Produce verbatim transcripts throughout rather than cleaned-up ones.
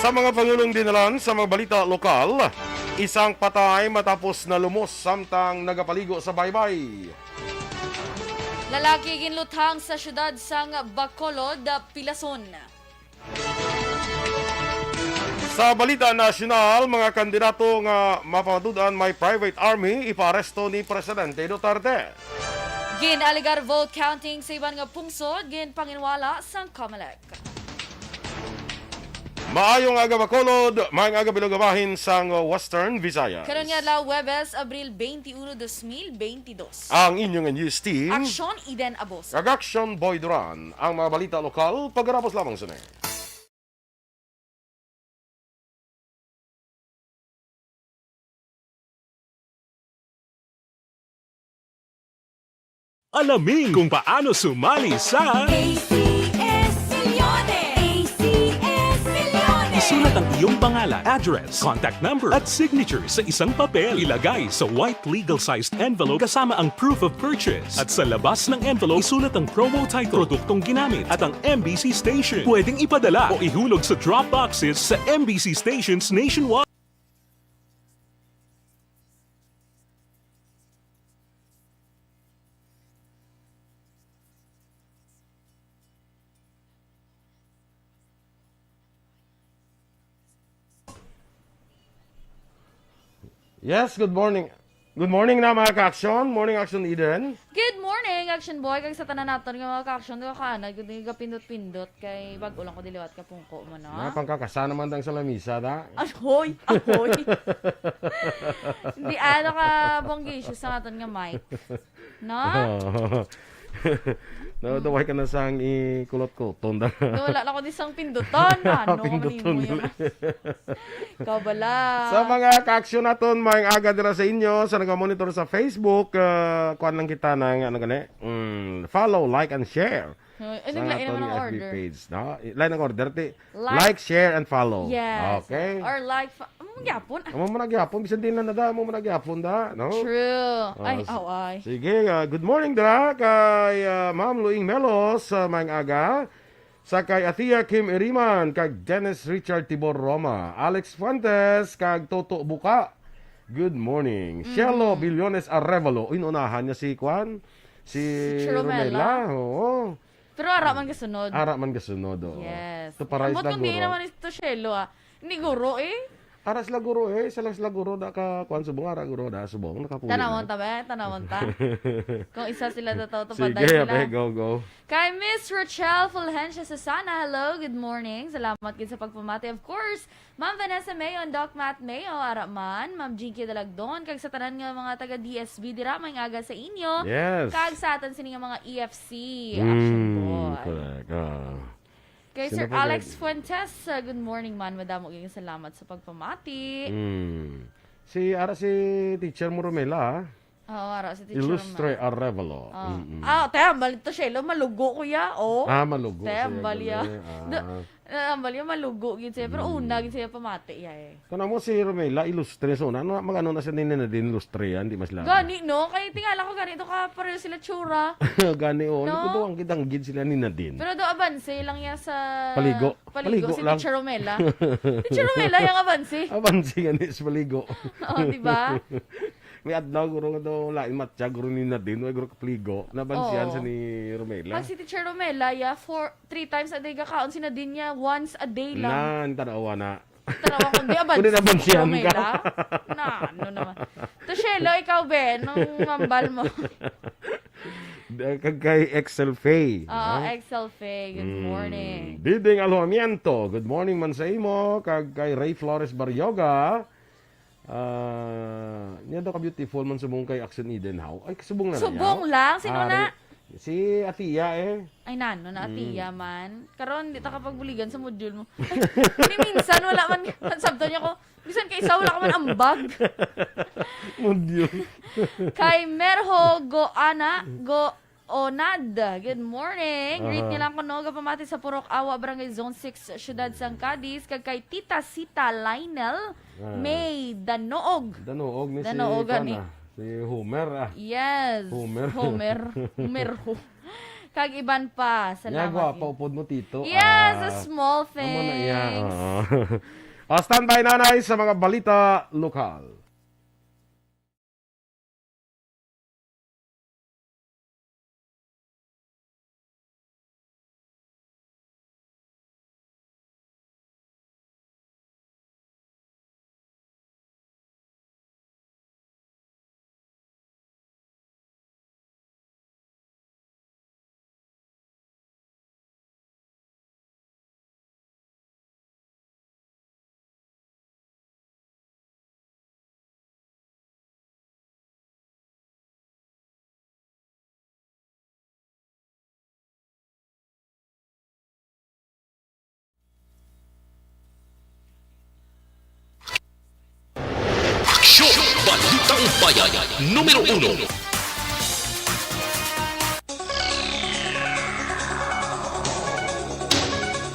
Ang mga pangulong dinalan sa mga balita lokal, isang patay matapos nalumos samtang nagapaligo sa baybay. Lalaki ginluthang sa siyudad sang Bacolod, Pilason. Sa balita nasyonal, mga kandidato nga mapamatud-an may private army ipaaresto ni Presidente Duterte. Gin-alegar vote counting sa iban nga pungsod, ginpanginwala sang Comelec. Maayong aga, Bacolod, maayong aga, Bilog nga bahin sang Western Visayas. Karon nga adlaw, Huwebes, Abril twenty-one, dos mil twenty-dos. Ang inyong news team, Aksyon Eden Abosa. Kag Aksyon Boy Duran. Ang mga balita lokal, pagkatapos lamang sini. Alamin kung paano sumali sa A C S Milyones! A C S Milyones! Isulat ang iyong pangalan, address, contact number, at signature sa isang papel. Ilagay sa white legal-sized envelope kasama ang proof of purchase. At sa labas ng envelope, isulat ang promo title, produktong ginamit, at ang M B C station. Pwedeng ipadala o ihulog sa drop boxes sa M B C stations nationwide. Yes, good morning. Good morning na, mga ka-aksyon. Morning, Aksyon Eden. Good morning, Action Boy, kag sa tanan naton nga mga ka-action, nga kaanad, kundi gapindot-pindot, kay bag-o lang ko diliwat ka pungko mo, no? Na, pangkakasa naman dang sa lamisa, da? Ahoy! Ahoy! Hindi, ano ka, bonggisyo sa aton nga mic. No? No, daway ka na sang ikulot-kuton, da. Do, wala lang ko di sang pinduton. Ano, pinduton. Manimo yun. Ikaw bala. Sa mga ka-aksyon naton, maayong aga dira sa inyo, sa naga-monitor sa Facebook, ah, kuan lang kita ng, ano gani? Mm, follow, like, and share. Ay, sa naglain aton naman ang F B order. Page, no? Lain ang order, ti, like, like, share, and follow. Yes. Okay? Or like, fo-, amo man gyapon. Amo man gyapon, bisan din na nada, amo man gyapon da, no? True. Ah, ay, s-, aw, ay. Sige, ah, good morning, dira, kay, ah, Ma'am Luing Melos, ah, maayong aga. Sa kay Athea Kim Iriman, kag Dennis Richard Tibor Roma, Alex Fuentes, kag Toto Buka. Good morning. Mm. Shelo Billones Arevalo. Uy, naunahan niya si Kwan? Si Teacher Romela. Romela, oo. Pero ara man kasunod. Ara man kasunod, oo. Yes. To paray. Ambot sila kung di guro. Naman ito, Shelo, ah. Hindi guro, eh. Ara sila guro, eh. Sila, sila guro na ka, kwan, subong, ara guro na subong, nakapulo na. Tanawon ta, be. Tanawon ta. Kung isa sila, totoo, to. Sige, paday sila. Be, go, go. Kay Miss Rochelle Fulgencia Susana, hello, good morning. Salamat gid sa pagpamati. Of course, Ma'am Vanessa Mayo and Doc Matt Mayo, ara man, Ma'am Jinky Dalagdon, kag sa tanan nga mga taga D S B dira, maayong aga sa inyo. Yes. Kag sa aton sini nga mga E F C, Action Boy. Mm, correct. Ah. Kay Sino Sir pa Alex gani? Fuentes, ah, good morning man. Madamo gyud salamat sa pagpamati. Mm. Si, ara si Teacher mo, Romela, ah. Oo, ara si Teacher Ilustre Romel. Arevalo. Ah. Mm-mm. Ah, te, ambal to, Shelo, malugo ko ya, oh. Ah, malugo Te, siya ambal ya. Gali, ah. Da-, ah, ambal ya, malugo gid siya. Pero Mm. una gid siya pamati ya, eh. Kana mo si Romela, ilustre. So, na, na, mag-ano na siya ni Nadine, ilustre yan, di mas labi. Gani, no? Kaya tingala ko ganito ka, pareho sila tsura. Gani, oh. No? Ano ko to, ang gid-, ang gid sila ni Nadine. Pero do, abanse lang ya sa Paligo. Paligo, Paligo si lang. Teacher Romela. Teacher Romela, yung abanse. Abanse gani sa paligo. Oo, di ba? May adlaw, guro, nga daw, lain matya, guro, ni Nadine, way guro kapligo. Nabansihan Oo. Sa ni Romela. Pag si Teacher Romela, ya, four, three times a day kakaon, si Nadine niya, once a day lang. Nan, tanawa na. Tanawa, kundi aban-, Kundi nabansihan ka. Romela. Na, ano naman. To, Shelo, ikaw, Ben, nung mambal mo. Da-, kag kay Excel Faye, Oo, no? Excel Faye, good Mm. morning. Diding Alojamiento, good morning man sa imo. Kag kay Ray Flores Barrioga, Ah, niya daw ka-beautiful man subong kay Action Eden, haw? Ay, subong na niya. Subong lang? Sino na? Ari, si Atia, eh. Ay, nano na, Mm. Atia man. Karon, di ta kapagbuligan sa module mo. Ni minsan, wala man, sabto niya ko, bisan kay isa, wala ka man ambag. Module. Kay Merho Goana, Go-, Onad, good morning. Greet Aha. Niya lang ko, no, gapamati sa Purok Awa, Barangay Zone six, Siyudad sang Cadiz, kag kay Tita Sita Lionel Ah. May Danoog. Danoog ni si Danoog, kuan, ani. Ah, si Homer, ah. Yes. Homer. Homer. Homer ho. Kag iban pa. Salamat. Nya, gwapa upod mo, Tito. Yes, ah, small things. Amo na iya, oo. O, standby, nanay, sa mga balita lokal. Aksyon! Balitang Bayan, numero uno.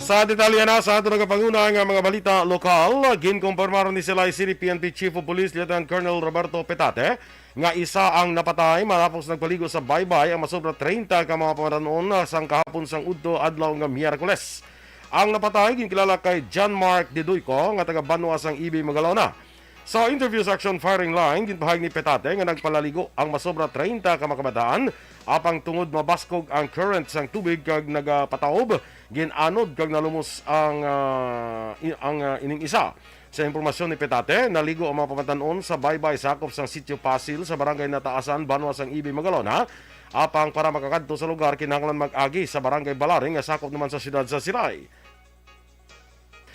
Sa detalye na sa aton nagapanguna nga mga balita lokal, ginkumpirmar ni Silay City P N P Chief of Police Lieutenant Colonel Roberto Petate nga isa ang napatay matapos nagpaligo sa baybay ang masobra treinta ka mga pamatanon sang kahapon sang udto adlaw nga Miyerkules. Ang napatay ginkilala kay John Mark Didoyco nga taga Banwa sang Ibay, Magalona. Sa interview sa Action Firing Line, ginpahayag ni Petate nga nagpalaligo ang masobra treinta ka mga kabataan, apang tungod mabaskog ang current sang tubig kag nagapataob, gin-anod kag nalumos ang, ah, i-, ang, ah, ining isa. Sa impormasyon ni Petate, naligo ang mga pamatanon sa baybay sakop sang Sitio Pasil sa Barangay Nataasan, Banwa sang Ibay, Magalona, apang para makakadto sa lugar, kinahanglan mag-agi sa Barangay Balaring nga sakop naman sa siyudad sa Silay.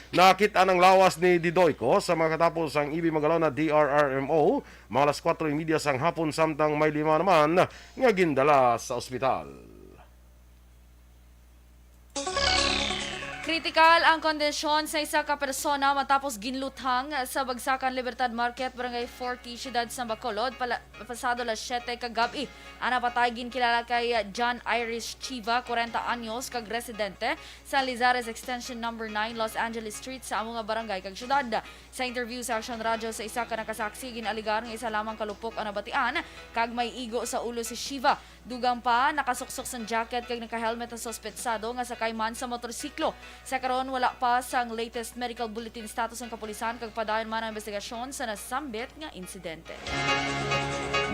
Nakit-an ang lawas ni Didoyco sa mga katapos sang Ibay, Magalona D R R M O, mga alas kuwatro y media sang hapon, samtang may lima naman nga gindala sa ospital. Kritikal ang kondisyon sa isa ka persona matapos ginluthang sa Bagsakan Libertad Market, Barangay forty, siyudad sa Bacolod, pala-, pasado alas siyete kagab-i. Ang napatay ginkilala kay John Iris Chiva, kwarenta anyos, kag residente sa Lizares Extension Number Nine, Los Angeles Street, sa amo nga barangay kag syudad. Sa interview sa Aksyon Radyo, sa isa ka nakasaksi, gin-alegar nga isa lamang ka lupok ang nabatian kag may igo sa ulo si Chiva. Dugang pa, nakasuksok sang jacket kag naka-helmet ang suspetsado nga sakay man sa motorsiklo. Sa karon, wala pa sang latest medical bulletin status ang kapulisan kag padayon man ang investigasyon sa nasambit nga insidente.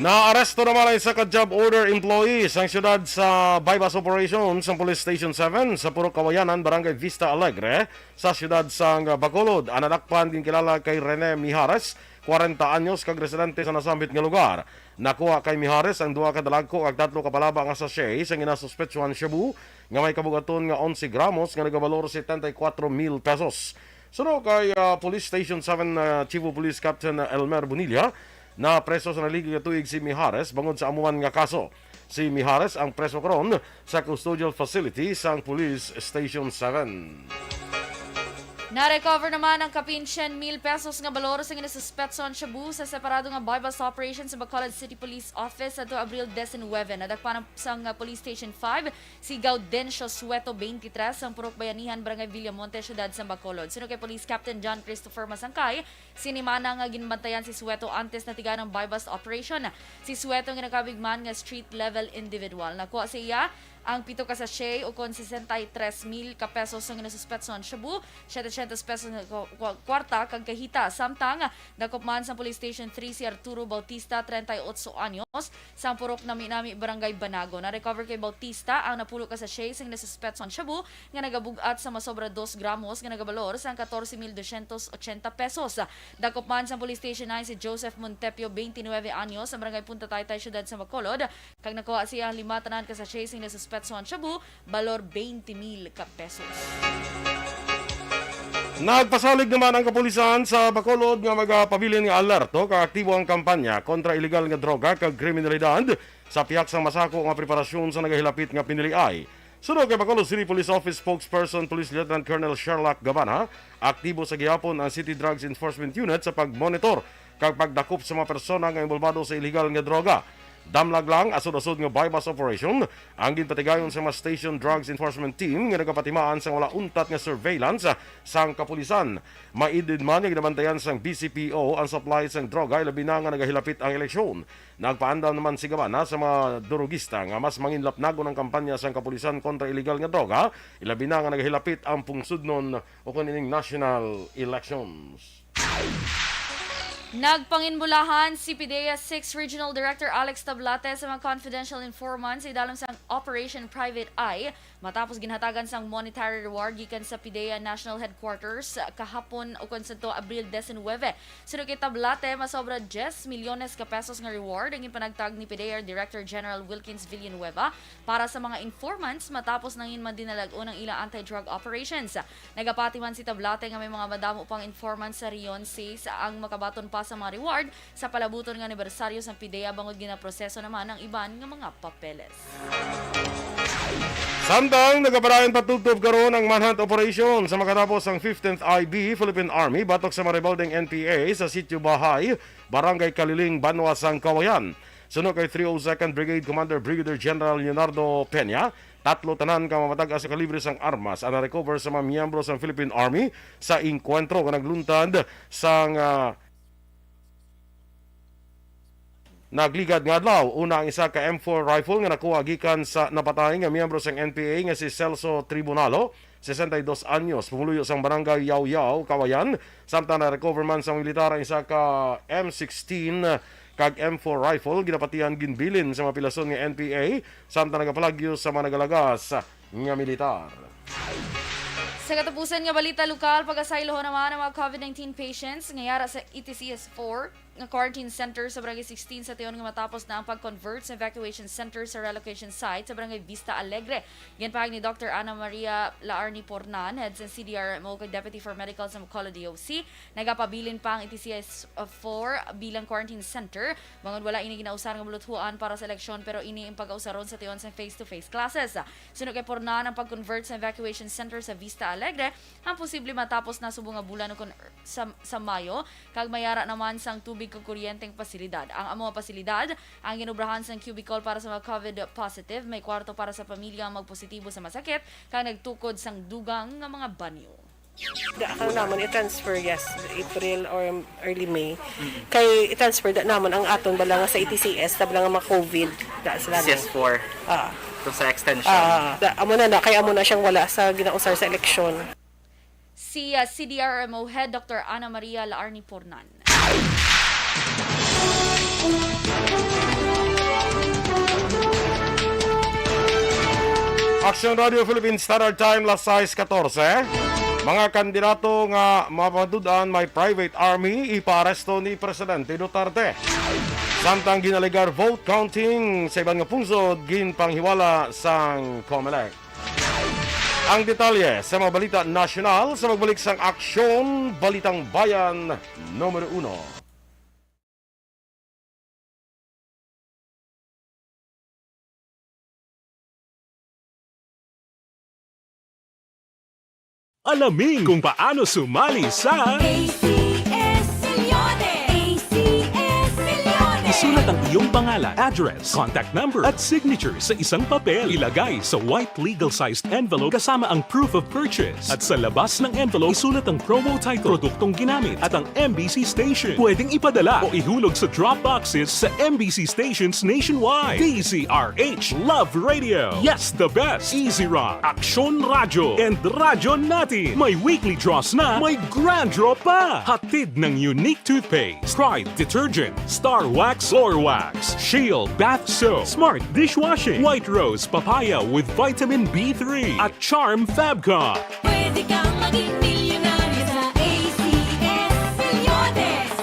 Naaresto naman ang isa ka job order employee sang siyudad sa buy-bust operation sang Police Station seven sa Purok Kawayanan, Barangay Vista Alegre, sa siyudad sang Bacolod. Ang nadakpan ginkilala kay Rene Mijares, kwarenta anyos, kag residente sa nasambit nga lugar. Nakuha kay Mijares ang duha ka dalagko kag tatlo ka palaba nga sachet sang ginasuspetsuhan shabu nga may kabugaton nga onse gramos nga nagabalor setenta y cuatro mil pesos. Suno kay, ah, Police Station seven, ah, Chief of Police Captain Elmer Bonilla, napreso sa naligi nga tuig si Mijares bangod sa amo man nga kaso. Si Mijares ang preso karon sa custodial facility sang Police Station seven. Na-recover naman ang kapin syen mil pesos nga balor sa ginasuspetsuhan shabu sa separado nga buy-bust operation sa Bacolod City Police Office adto Abril diecinuebe. Nadakpan sang Police Station five si Gaudencio Sueto, twenty-three, sang Purok Bayanihan, Barangay Villamonte, Siyudad sa Bacolod. Suno kay Police Captain John Christopher Masangkay, sini man nga ginbantayan si Sueto antes natigayon ang buy-bust operation. Si Sueto ang ginakabig man nga street-level individual. Nakuha sa iya ang pito ka sachet, ukon sesenta y tres mil ka pesos nga nasuspetsuhan shabu, setecientos pesos nga kwa-, kwa-, kwarta, kag kahita. Samtang dakop man sa Police Station three si Arturo Bautista, treinta y ocho anyos, sang Purok Nami-Nami, Barangay Banago. Na-recover kay Bautista ang napulo ka sachet sang nasuspetsuhan shabu nga nagabug-at sa masobra dos gramos nga nagabalor sang catorce mil doscientos ochenta pesos. Dakop man sa Police Station nine si Joseph Montepio, twenty-nueve anyos, sa Barangay Punta Taytay, Siyudad sa Bacolod, kag nakuha siya ang lima tanan ka sachet sing nasuspetsuhan shabu, balor twenty mil ka pesos. Nagpasalig naman ang kapulisan sa Bacolod nga magapabilin nga alerto kag aktibo ang kampanya kontra iligal nga droga kag kriminalidad sa pihak sang masako nga preparasyon sa nagahilapit nga piniliay. Suno kay Bacolod City Police Office Spokesperson Police Lieutenant Colonel Sherlock Gabana, aktibo sa gihapon ang City Drugs Enforcement Unit sa pagmonitor kag pagdakop sa mga persona nga inbolbado sa iligal nga droga. Damlag lang, asod-asod nga buy-bust operation ang ginpatigayon sa mga Station Drugs Enforcement Team nga nagapatimaan sang wala untat nga surveillance sang kapulisan. Maidid man nga ginabantayan sang B C P O ang supply sang droga, ilabi na nga nagahilapit ang eleksyon. Nagpaandam naman si Gabana sa mga durugista nga mas manginlapnagon ang kampanya sang kapulisan kontra iligal nga droga, ilabi na nga nagahilapit ang pungsudnon ukon ining national elections. Nagpanginbulahan si PDEA six Regional Director Alex Tablate sa mga confidential informants idalom sang Operation Private Eye, matapos ginhatagan sang monetary reward gikan sa PDEA National Headquarters kahapon, ukon sadto, Abril diecinuebe. Suno kay Tablate, masobra diyes milyones ka pesos nga reward ang ginpanagtag ni PDEA Director General Wilkins Villanueva para sa mga informants matapos nangin man dinalag-on ang ila anti-drug operations. Nagapati man si Tablate nga may mga madamo pang informants sa Region six ang makabaton pa sa mga reward sa palabuton nga anibersaryo sang PDEA, bangod ginaproseso naman ang iban nga mga papeles. Samtang nagapadayon patubtob karon ang manhunt operation sa makatapos ang fifteenth I B Philippine Army batok sa mga rebaldeng N P A sa Sitio Bahay, Barangay Kaliling, Banwa sang Kawayan. Suno kay three oh second Brigade Commander Brigadier General Leonardo Peña, tatlo tanan ka mamatag-as sa kalibre sang armas ang na-recover sa mga miyembro sang Philippine Army sa engkwentro nga nagluntad sang, ah, nagligad nga adlaw. Una, ang isa ka M four rifle nga nakuha gikan sa napatay nga miyembro sang N P A nga si Celso Tribunalo, sesenta y dos anyos, pumuluyo sang Barangay Yaw-Yaw, Kawayan, samtang na-recover man sa militar ang isa ka M sixteen kag M four rifle. Ginapatihan ginbilin sa mga pilason nga N P A samtang nagapalagyo sa mga nagalagas nga militar. Sa katapusan nga balita lokal, pag-asayloho naman ang mga COVID nineteen patients nga yara sa E T C S four nga quarantine center sa Barangay sixteen sa Tion nga matapos na ang pag-convert sa evacuation center sa relocation site sa Barangay Vista Alegre. Ginpahayag ni Doctor Ana Maria Laarni Pornan, head sa C D R M O kag Deputy for Medical sa Bacolod D O C, nagapabilin pa ang E T C S four bilang quarantine center, bangod wala ini ginausar nga buluthuan para sa eleksyon, pero ini ang pag-ausaron sa tion sang face-to-face classes. Suno kay Pornan, ang pag-convert sa evacuation center sa Vista Alegre ang posible matapos na subong nga bulan ukon sa, sa Mayo, kag mayara naman sang tubig kag kuryente ang pasilidad. Ang amo nga pasilidad ang ginubrahan sang cubicle para sa mga COVID positive, may kwarto para sa pamilya nga magpositibo sa masakit, kag nagtukod sang dugang nga mga banyo. Da, ang namon i-transfer, yes, April or early May. Kay i-transfer da namon ang aton bala nga sa E T C S, ta bala nga mga COVID, da sila ni. C S four. Ah, Ito sa extension. ah, da, amo na na, kay amo na siyang wala sa ginausar sa eleksyon. Si ah, C D R M O Head Doctor Ana Maria Laarni Pornan. Aksyon Radio Philippine Standard Time, las sais katorse. Mga kandidato nga mapadud-an may private army ipaaresto ni Presidente Duterte. Samtang ginalegar vote counting sa iban nga pungsod, ginpanghiwala sang Comelec. Ang detalye sa mga balita nasyonal sa pagbalik sang Aksyon Balitang Bayan numero uno. Alamin kung paano sumali sa ACS Milyones! ACS Milyones! Isulat ang iyong pangalan, address, contact number, at signature sa isang papel. Ilagay sa white legal-sized envelope kasama ang proof of purchase. At sa labas ng envelope, isulat ang promo title, produktong ginamit, at ang M B C station. Pwedeng ipadala o ihulog sa drop boxes sa M B C stations nationwide. D Z R H, Love Radio. Yes, the best. Easy Rock, Aksyon Radyo, and Radyo Natin. May weekly draws na, may grand draw pa. Hatid ng Unique Toothpaste, Pride Detergent, Star Wax Floor Wax, Shield Bath Soap, Smart Dishwashing, White Rose Papaya with Vitamin B three, at Charm Fabcon. Pwede kang maging milyonaryo sa ACS Milyones!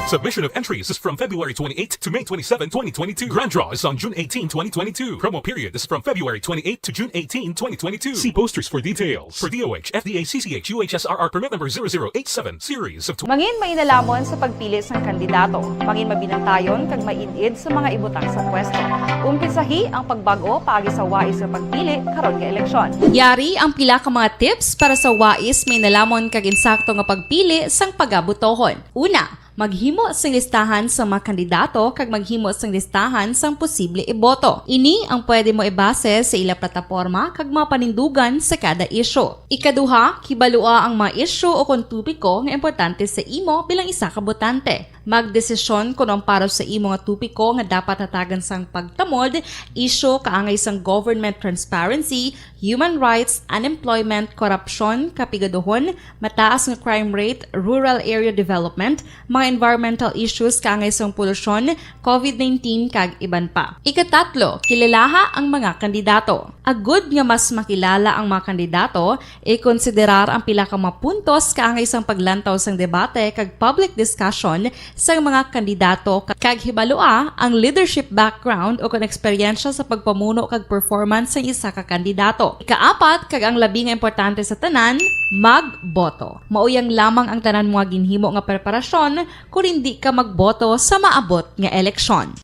Submission of entries is from February twenty-eight to May twenty-seven, twenty twenty-two. Grand draw is on June eighteen, twenty twenty-two. Promo period is from February twenty-eight to June eighteen, twenty twenty-two. See posters for details. For D O H, F D A, C C H, U H S R R permit number zero zero eight seven, series of tw- Mangin mainalamon sa pagpili sang kandidato. Mangin mabinantayon kag maid-id sa mga ibutang sa pwesto. Umpisahi ang pagbag-o paagi sa wais nga pagpili karon nga eleksyon. Yari ang pila ka mga tips para sa wais, mainalamon kag insakto nga pagpili sang pagabotohon. Una, Maghimo sing listahan sang mga kandidato kag maghimo sing listahan sang posible iboto. Ini ang pwede mo ibase sa ila plataporma kag mga panindugan sa kada isyu. Ikaduha, kibalua ang mga isyu o kon topiko nga importante sa imo bilang isa ka botante. Magdesisyon kon ang para sa imo nga topiko nga dapat hatagan sang pagtamod, isyu kaangay sang government transparency, human rights, unemployment, korupsyon, kapigaduhon, mataas nga crime rate, rural area development, mga environmental issues kaangay sang polusyon, covid nineteen, kag iban pa. Ikatatlo, kilalaha ang mga kandidato. Agud nga mas makilala ang mga kandidato, ikonsiderar ang pila ka mga puntos kaangay sang paglantaw sang debate kag public discussion sang mga kandidato, kag hibalua ang leadership background o kon eksperyensya sa pagpamuno kag performance sang isa ka kandidato. Ikaapat, kag ang labi nga importante sa tanan, magboto. Mao yang lamang ang tanan mo nga ginhimo nga preparasyon kon indi ka magboto sa maabot nga eleksyon.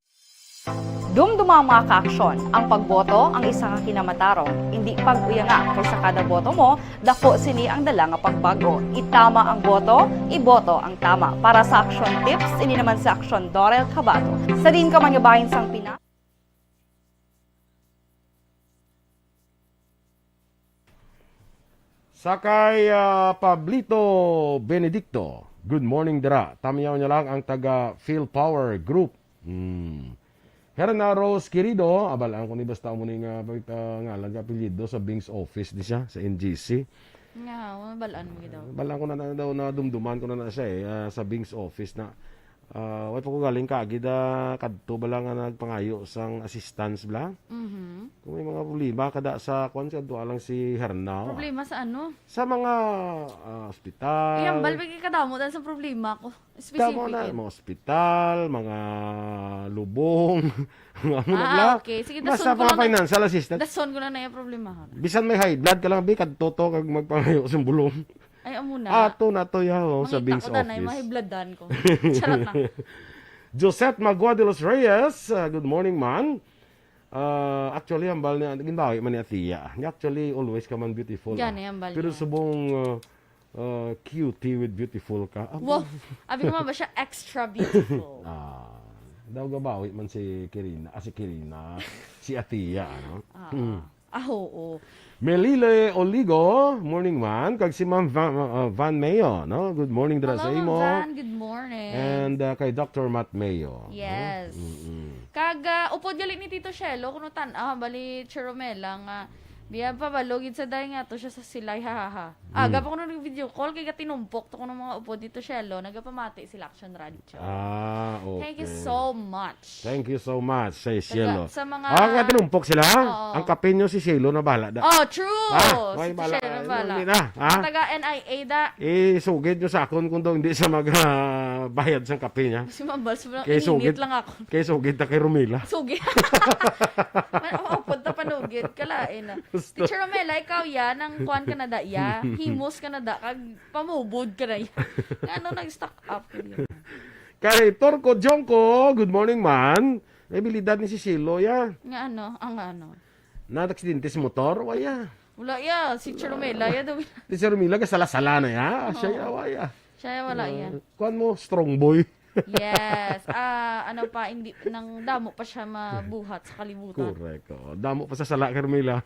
Dumduma ang mga kaaksyon. Ang pagboto ang isa ka kinamatarong. Indi pag-uyanga, kay sa kada boto mo, dako sini ang dala nga pagbago. Itama ang boto, iboto ang tama. Para sa Aksyon Tips, ini naman si Aksyon Dorel Cabato. Sa diin ka man nga bahin sang Pinas. Sa kay, ah, Pablito Benedicto, good morning dira. Tamyaw niya lang ang taga Phil Power Group. Hmm. Herna Rose Quirido, abal-an ko ni basta mo ni nga, ah, ngalan ka apelyido sa Bing's office di siya sa N G C. Nga, mabalaan mo daw. Balaan ko na, na daw, nadumduman ko na na siya eh, ah, sa Bing's office na. Ah, way pa ko galing kaagi da kadto bala nga nagpangayo sang assistance bala. Mhm. Kung may mga problema kada sa kwan, si adto lang si Herna, ah. Problema sa ano? Sa mga, ah, ospital. Iyang balbig kadamo dahil sa problema ko. Damo na, specific. Mga ospital, mga lubong, mga amo na Ah, bala. Okay. Sige, basta dason ko mga lang na, financial assistance. Dason ko lang na yung problema, ha? Bisan may high blood ka lang, bi, kadto to kag magpangayo sa bulong. Ay, amo na. Ato na to, yaw, sa Bing's office. Mangita ko na, may high blood dan ko. Charot na. Josette Magua de los Reyes, ah, good morning, man. Ah, actually, hambal niya, ginbawi man ni Atiya. Actually, always ka man beautiful, ah. Gani, hambal niya. Pero subong, ah, ah, cutie with beautiful ka. Abo. Wow! Abi ko man ba siya extra beautiful? Ah, daw gabawi man si Kirina, ah, si Kirina, si Atiya, ano? Ah, Hmm. ah, oo. Melile Oligo, morning man. Kag si Ma'am Van, ah, Van Mayo, no? Good morning dira sa imo. Hello, Ma'am Van. Good morning. And, ah, kay Doctor Matt Mayo, no? Yes. Mm-mm. Kag, ah, upod gali ni Tito Shelo, kuno tan-, ah, bali, Chiromela nga, biya pa, balugid sa day nga to siya sa silay, ha, ha, ha. Aga pa kuno nag-video call, kay gatinumpok to kuno mga upod ni Tito Shelo, nagapamati sila Action Radyo. Ah, okay. Thank you so much. Thank you so much, say Shelo. Sa mga Ah, kaya tinumpok sila? Oo. Ang kapinyo si Shelo na bahala da. Oh, true. Ah, Si may Tito bahala. Shelo na bahala. Hindi na, ha? Ang taga N I A da. Isugid nyo sa akon kung daw hindi siya mag, ah, bayad sa kape niya. Si Ma'am Bals, sobrang Kay iningit sugid, lang ako. Kay sugid ta kay Romila. Sugid. Man, oh, punta panugid. Kalain na. Gusto. Teacher Romela, ikaw yan, ang kuan ka na da, ya. Himos ka na da, kag pamubod ka na, ya. Nga, ano, nag-stock up ka diyan? Kay Torco Jongco, good morning, man. May abilidad ni si Silo, ya. Nga ano? Ang ano? Nataksidente sa motor, waya. Wala, ya. Si Charmela, ya daw. Si Charmela, kasala-sala na, ya. Oo. Siya, ya, waya. Siya, ya, wala, ya. Ah, kuwan mo, strong boy. Yes. Ah, ano pa, hindi, nang damo pa siya mabuhat sa kalibutan. Correct, oo. Damo pa sa sala, Carmela.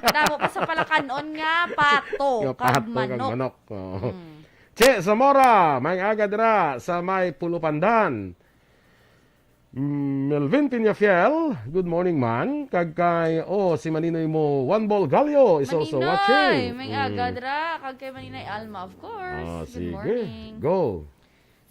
Damo pa sa palakanon nga pato, Nga kag pato, kag manok. Manok, oo. Mm. Che Zamora, may aga dira sa may Pulupandan. Mm, Melvin Peñafiel, good morning, man. Kag kay, oh, si Maninoy mo, Juan Bolgallo is also Maninoy, watching. May aga Mm. dira. Kag kay Maninoy Alma, of course. Ah, Good sige. morning. Go.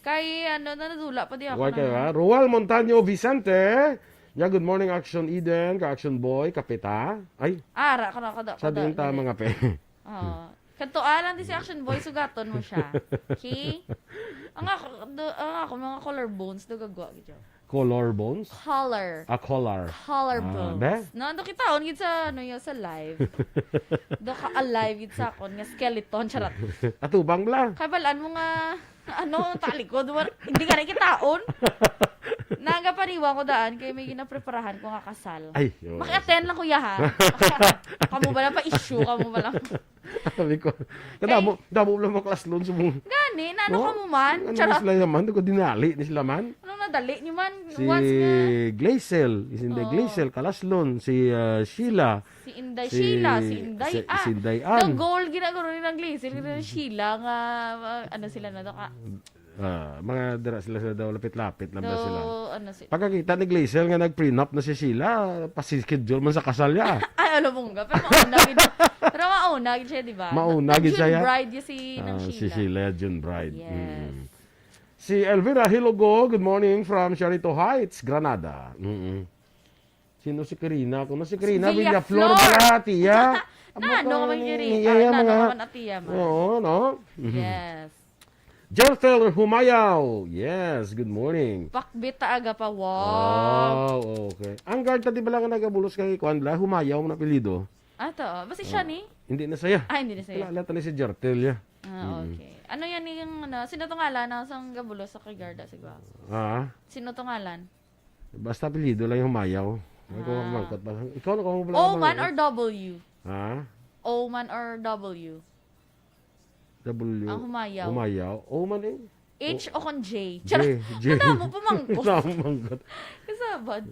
Kay, ano, na nadula pa di ako Why na kayo, ha? Roal Montaño Vicente. Yeah, good morning, Action Eden, ka Action Boy, Kapita. Ay, Ara, kada, kada, sa kada, din ta, dali. mga pe. Oo. Kadto, ah, lang di si Action Boy, sugaton mo siya. Okay? Ang ako, do, ang ako, mga collarbones, do gagwa, gid siya. Collarbones? Collar. Ah, collar. Collarbones. Ah, be? No, ando kitaon gid sa, ano, yun, sa live. Do ka alive gid sa akon nga skeleton, charot. Atubang bla. Kabalaan mo nga, ano, talikod, war-, hindi ka na kitaon. Nagapaniwa ko daan, kay may ginapreparahan ko nga kasal. Ay, yun. Maki-attend lang, kuya, ha? Kamu ba lang pa issue? Kamu ba lang? Sabi ko, kadamo, damo lang mga kalaslon sa mong, Gani, na ano no? Ka mo man? Ano Charot. Sila man? Ko dinali ni sila man? Ano nadali niyo man? Si Once nga. Glazel, Isinday Oo. Glazel, kalaslon, si ah, Sheila, Si Inday si, Sheila, si Inday si, Ann. Si Inday Ann. Ang goal, ginaguro ni ng Glazel, ginaguro ni Sheila nga, ah, ano sila na to ka? Ah, mga dira sila sa daw, lapit-lapit lang ba sila? Do, ano si Pagkakita ni Glazel nga nag-prenup na si Sheila, pa-schedule man sa kasal niya. Ay, alam mo nga, pero mauna gid. Pero mauna gid siya, di ba? Mauna Na- gid siya, June ya? Bride yun si nang Ah, si Sheila. Sheila, June bride. Yes. Mm. Si Elvira Hilogo, good morning from Charito Heights, Granada. Mm. Sino si Karina? Kung si Karina Villaflor. Villaflor pala, tiya. Amo Nano ka ka man, ni-, Karina? Nano mga ka man, atiya, man? Oo, no? Mhm. Yes. Jerfel Humayaw. Yes, good morning. Pakbit ta aga pa, wow. Oh, okay. Ang guard ta di ba lang nagabulos kay Kwan bla? Humayaw man apelyido. Ato, basta siya Ah, ni? Hindi na saya. Ah, hindi na saya. Kilala ta ni si Jertel, ya. Ah, Mm. Okay. Ano yan yung, ano, sino to ngalan na sang gabulos sa kay Garda, siguro? Ah? Sino to ngalan? Basta apelyido lang yung Humayaw. Ay, kung Ah. Mangkot ba? Ikaw na kung wala O man mangkot. Or W? Ha? O man or W? W. Ang Humayaw. Humayaw. O man eh. H O. O kon J? J, Charot. J. Madamo pa mangkot. Madamo mangkot. Kasabad.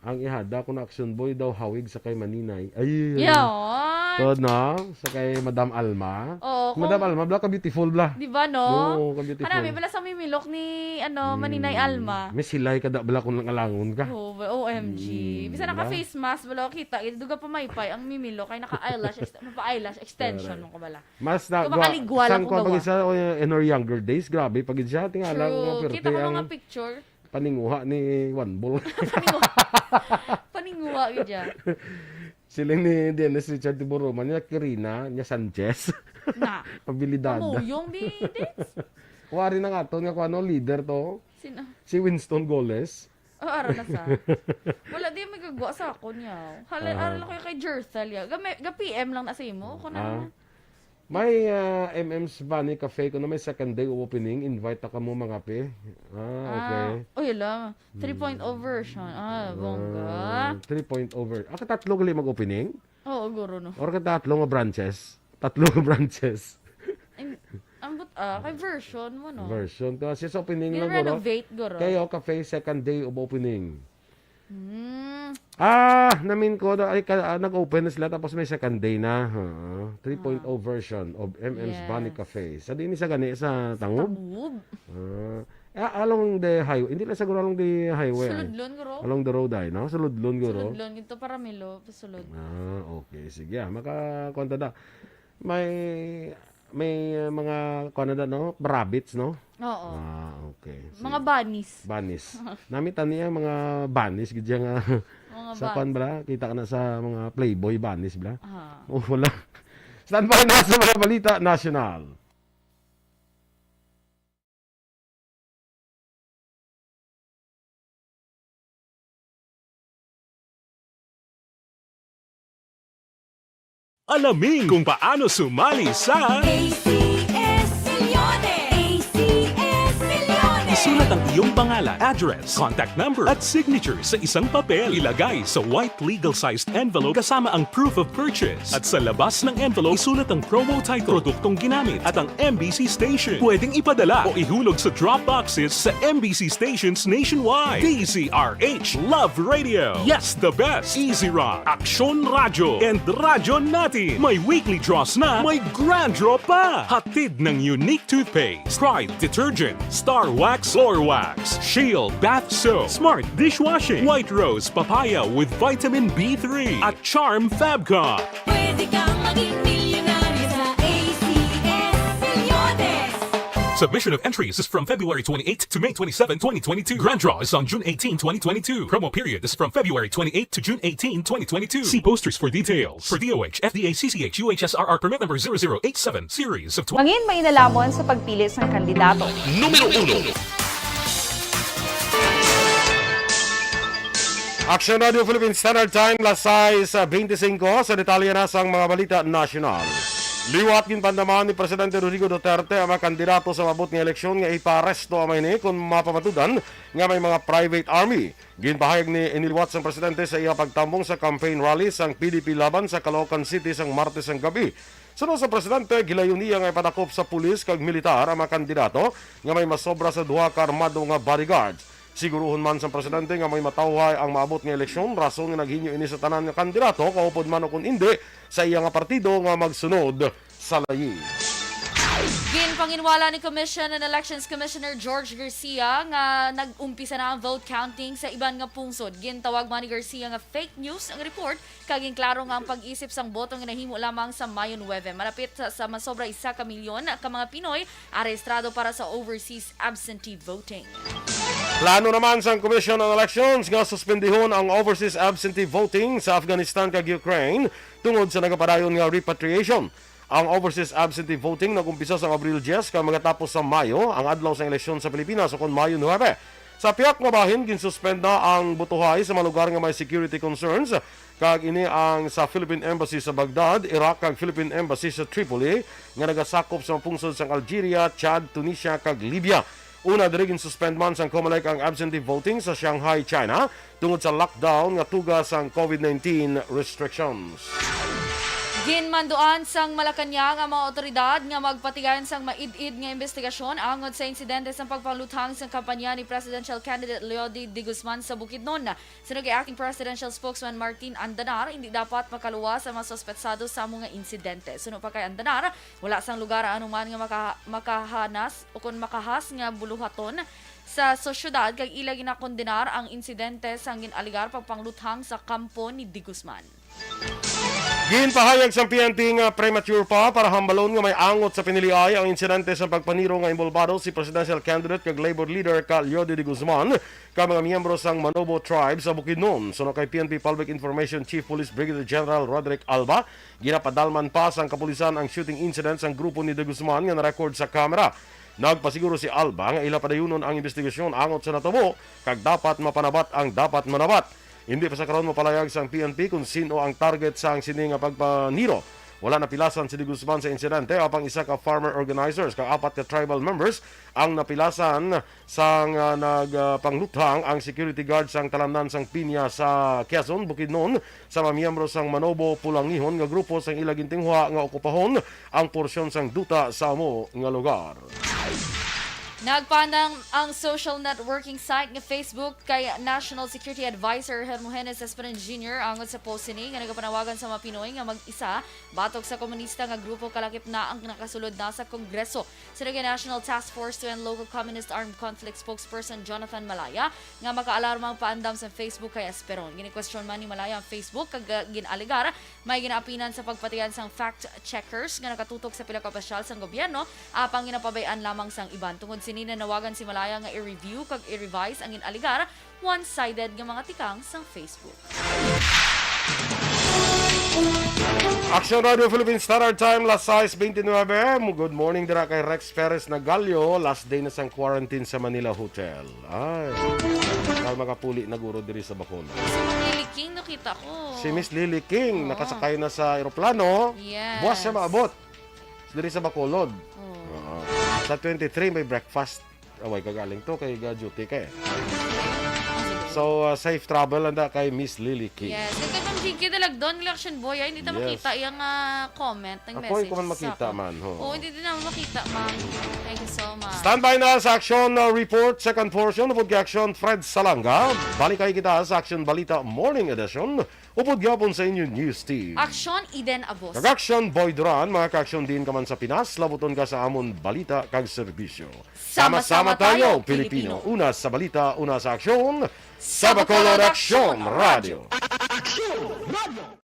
Ang ihada ko na action boy daw hawig sa kay Maninay. Ay, ay, ay. Yawan. Tod na, sa kay Madam Alma. Oo, Madam kung Alma, bla ka beautiful, bla. Di ba, no? Oo, ka beautiful. Kanami pala sa mimilok ni, ano, Mm. Maninay Alma. May silay ka da, bla, kung lang alangon ka. Oh, O M G. Mm, Bisa naka diba? Face mask, wala ko kita. Duga pa maypay ang mimilok kay naka eyelash, ex-, mapa eyelash extension Correct. Mo ko bala. Mas na, Kung makaligwa lang sang kung kuwan pa gawa. Gid siya, o, in her younger days, grabe pa gid siya. Tingala True. Ko nga perte. Kita ko ang mga picture. Paninguha ni Juan Bol. Paninguha. Paninguha gid siya. Siling ni Dennis Richard Tiburoman, niya Kirina, niya Sanchez. Na. Abilidad. Kamuyong di, Dins. Wari na nga to, nga kung ano, leader to. Sino? Si Winston Goles. Oh, ara na sa. Wala di may gagwa sa akon, yaw. Hala, Aha. Ara lang ko kay Jercel, yaw. Ga, ga P M lang na sa imo. Kung Ah. Ano. May, ah, M M's Bunny Cafe, kung may second day of opening, invite ta kamo mga pe. Ah, okay. Ah, oh, yun lang. Three point oh Hmm. version. Ah, bongga. Ah, three point oh ver-, ah, katatlo gali mag-opening? Oo, guro, no. Or katatlo nga branches? Tatlo nga branches. Ang, ang but, ah, kay version mo, no? Version. Kasi sa opening lang, guro. Ni-renovate, guro. Kayo, cafe, second day of opening. Hmm. Ah, namin ko na, ay, ka, ah, nag-open na sila tapos may second day na. Ha? Three point oh Ah. version of M M's Yes. Bunny Cafe. Sa din sa gani sa Tangob? Tangob. Ah, ah, along the highway. Hindi lang siguro along the highway, ay. Suludlon, guro. Along the road, ay, no? Suludlon, guro. Suludlon, ito para Milo, pasulod. Ah, okay. Sige, ah. Maka, kuwan ta da. May, may, uh, mga, kuwan na da, no? Rabbits, no? Oo. Ah, okay. Sige. Mga bunnies. Bunnies. Nami tani ang mga bunnies, gid siya nga Mga sa ban- kuwan bala, kita ka na sa mga Playboy bunnies bala. Ah. Oh, wala. Standby na sa mga balita national. Alamin kung paano sumali sa A C S Milyones! A C S Milyones! Isulat ang iyong pangalan, address, contact number, at signature sa isang papel. Ilagay sa white legal-sized envelope kasama ang proof of purchase. At sa labas ng envelope, isulat ang promo title, produktong ginamit, at ang M B C station. Pwedeng ipadala o ihulog sa drop boxes sa M B C stations nationwide. D Z R H Love Radio. Yes, the best. Easy Rock, Aksyon Radyo, and Radyo Natin. May weekly draws na, may grand draw pa. Hatid ng Unique Toothpaste, Pride Detergent, Star Wax Floor Wax, Shield Bath Soap, Smart Dishwashing, White Rose Papaya with Vitamin B three, at Charm Fabcon. Pwede kang maging milyonaryo sa A C S Milyones. Submission of entries is from February twenty-eighth to May twenty-seven, twenty twenty-two. Grand draw is on June eighteen, twenty twenty-two. Promo period is from February twenty-eighth to June eighteen, twenty twenty-two. See posters for details. For D O H, F D A, C C H, U H S R R permit number zero zero eight seven, series of twenty. Mangin may inalaman sa pagpili sang kandidato. Numero uno. Action Radio Philippine Standard Time, las sais beintisinco. Sa detalye na sang mga balita nasyonal. Liwat ginpandaman ni Presidente Rodrigo Duterte ang mga kandidato sa maabot nga eleksyon nga ipaaresto ang mga ini kon mapamatudan nga may mga private army. Ginpahayag ni, ini liwat sang presidente sa iya pagtambong sa campaign rally sang P D P laban sa Caloocan City sang Martes sang gabi. Suno sa presidente, gilayon niya nga ipadakop sa pulis kag militar ang mga kandidato nga may masobra sa duha ka armado nga bodyguards. Siguruhon man sang presidente nga may matawhay ang maabot nga eleksyon, rason nga naghinyo ini sa tanan nga kandidato, kaupod man o kon indi sa iya nga partido nga magsunod sa layi. Ginpanginwala ni Commission on Elections Commissioner George Garcia nga nag-umpisa na ang vote counting sa iban nga pungsod. Gintawag man ni Garcia nga fake news ang report, kag ginklaro nga ang pag-isip sang boto nga nahimo lamang sa Mayo nuebe. Malapit sa, sa masobra isa ka milyon ka mga Pinoy ang rehistrado para sa overseas absentee voting. Plano naman sang Commission on Elections nga suspendihon ang overseas absentee voting sa Afghanistan kag Ukraine tungod sa nagapadayon nga repatriation. Ang overseas absentee voting nag-umpisa sang Abril diyes kag magatapos sa Mayo, ang adlaw sang eleksyon sa Pilipinas, ukon Mayo nuebe. Sa pihak nga bahin, ginsuspend na ang botohay sa mga lugar nga may security concerns, kag ini ang sa Philippine Embassy sa Baghdad, Iraq, kag Philippine Embassy sa Tripoli, nga nagasakop sa mga pungsod sang Algeria, Chad, Tunisia, kag Libya. Una diri, ginsuspend man sang Comelec ang absentee voting sa Shanghai, China, tungod sa lockdown nga tuga sang COVID nineteen restrictions. Ginmanduan sang Malacañang ang mga awtoridad nga magpatigayon sang maid-id nga imbestigasyon angot sa insidente sang pagpangluthang sang kampanya ni presidential candidate Leody De Guzman sa Bukidnon. Suno kay Acting Presidential Spokesman Martin Andanar, hindi dapat makaluwas ang mga suspetsado sa amo nga insidente. Suno pa kay Andanar, wala sang lugar ang anuman nga maka-, makahanas o kon makahas nga buluhaton sa sosyedad, kag ila ginakondenar ang insidente sang gin-alegar pagpangluthang sa kampo ni De Guzman. Ginpahayag sang P N P nga premature pa para hambalon nga may angot sa piniliay ang insidente sa pagpaniro nga inbolbado si presidential candidate kag labor leader ka Leody De Guzman ka mga miyembro sang Manobo Tribe sa Bukidnon. Suno kay P N P Public Information Chief Police Brigadier General Roderick Alba, ginapadalman pa sang kapulisan ang shooting incident sang grupo ni De Guzman nga na-record sa kamera. Nagpasiguro si Alba nga ila padayunon ang imbestigasyon angot sa natabo, kag dapat mapanabat ang dapat manabat. Hindi pa sa karon mapalayag sang P N P kung sin-o ang target sang sini nga pagpaniro. Wala napilasan si De Guzman sa insidente, apang isa ka farmer organizers kag apat ka tribal members ang napilasan sang, ah, nagpangluthang ang security guard sang talamnan sang Piña sa Quezon, Bukidnon, sa mga miyembro sang Manobo Pulangihon nga grupo sang ila gintinguha nga okupahon ang porsyon sang duta sa amo nga lugar. Nagpaandam ang social networking site nga Facebook kay National Security Advisor Hermogenes Esperon Junior angot sa post sini nga nagapanawagan sa mga Pinoy nga mag-isa batok sa komunista nga grupo kalakip na ang nakasulod na sa Kongreso. Suno kay National Task Force to End Local Communist Armed Conflict spokesperson Jonathan Malaya nga makaalarma ang paandam sa Facebook kay Esperon. Ginikwestiyon man ni Malaya ang Facebook kag, ah, gin-alegar may ginaapinan sa pagpatigayon sang fact checkers nga nakatutok sa pila ka opisyal sang gobyerno, apang ginapabay-an lamang sang iban. Tungod sini, nanawagan si Malaya nga i-review kag i-revise ang gin-alegar one-sided nga mga tikang sang Facebook. Action Radio Philippine Standard Time, las sais bente nuebe. Mo-, good morning dira kay Rex Perez Nagalio. Last day na sang quarantine sa Manila Hotel. Ay, kay makapuli na guro diri sa Bacolod. Si Miss Lily King, nakita ko. Si Miss Lily King, Oo. nakasakay na sa eroplano. Yes. Buwas siya maabot diri sa Bacolod. Oo. Oo. Sa twenty-three, may breakfast. Away ka galing to, kay ga-duty ka eh. Ah, sige. So, uh, safe travel lang da kay Miss Lily King. Yes. Kay Ma'am Jinky Dalagdon, election boy, ay, hindi ta Yes. makita iyang, ah, comment, ng Ako, message hindi ko man sa makita akon. man, ho. Oo, hindi din naman makita, ma'am. Thank you so much. Standby na sa action, uh, report, second portion, upod kay Action Fred Salanga. Balik kay kita sa Action Balita Morning Edition. Upod gyapon sa inyo news team. Action Eden Abos. Kag Action Boy Duran, mga ka-action din ka man sa Pinas, labuton ka sa amon balita kag serbisyo. Sama-sama tayo, Pilipino. Una sa balita, una sa aksyon. Sa Bacolod Action Radio. Action Radio.